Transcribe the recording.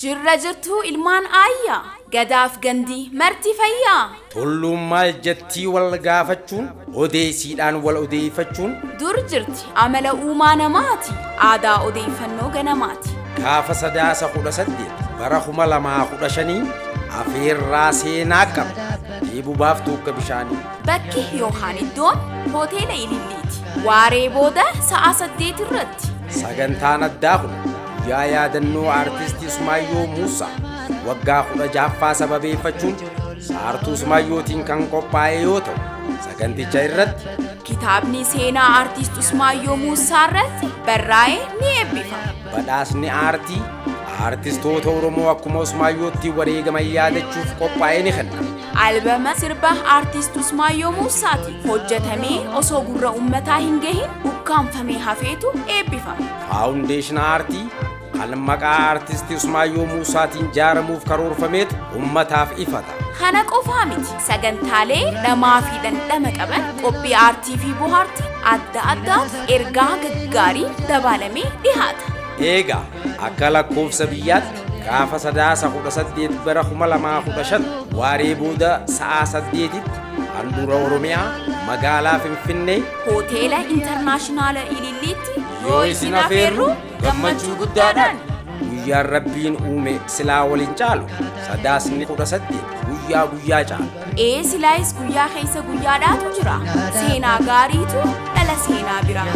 Jirra jirtuu ilmaan aayyaa gadaaf gandii marti fayyaa. Tulluun maal jettii wal gaafachuun odeessiidhaan wal odeeffachuun. Dur jirti amala uumaa namaati aadaa odeeffannoo ganamaati. Gaafa 18 Sadaasa bara 2015 afeerraa seenaa qaba. Deebuu baaftuu akka bishaanii. Bakki yookaan iddoon hoteela Ililliiti. Waaree booda sa'a 8 irratti. Sagantaan addaa kun guyyaa yaadannoo aartistii Usmaayyoo Muusaa waggaa 16ffaa sababeeffachuun Saartuu Usmaayyootiin kan qophaa'e yoo ta'u, saganticha irratti kitaabni seenaa aartist Usmaayyoo Muusaa irratti barraa'ee ni eebbifama. Badhaasni aartii aartistoota Oromoo akkuma Usmaayyootti wareegaman yaadachuuf qophaa'e ni kennama. Albama sirba aartist Usmaayyoo Muusaati hojjetamee osoo gurra uummataa hin gahin ukkaanfamee hafeetu eebbifama. Faawundeeshina aartii kan maqaa aartistii Usmaayyoo Muusaatiin jaaramuuf karoorfameetu uummataaf ifata. Kana qofaa miti, sagantaalee dhamaa fi dhandhama qaban qophii aartii fi bohaartii adda addaatu ergaa gaggaarii dabaalamee dhihaata. Eegaa akka lakkoofsa biyyaatti gaafa 18 Sadaasa bara 2015 waaree booda sa'a 8tti handhuura Oromiyaa magaalaa Finfinnee hoteela intarnaashinaala Ililliitti yoo isin afeerru gammachuu guddaadhaan. Guyyaan Rabbiin uume silaa waliin caalu sadaasni 18 guyyaa guyyaa caala. Ee silaayis guyyaa keessa guyyaadhaatu jira. Seenaa gaariitu dhala seenaa bira.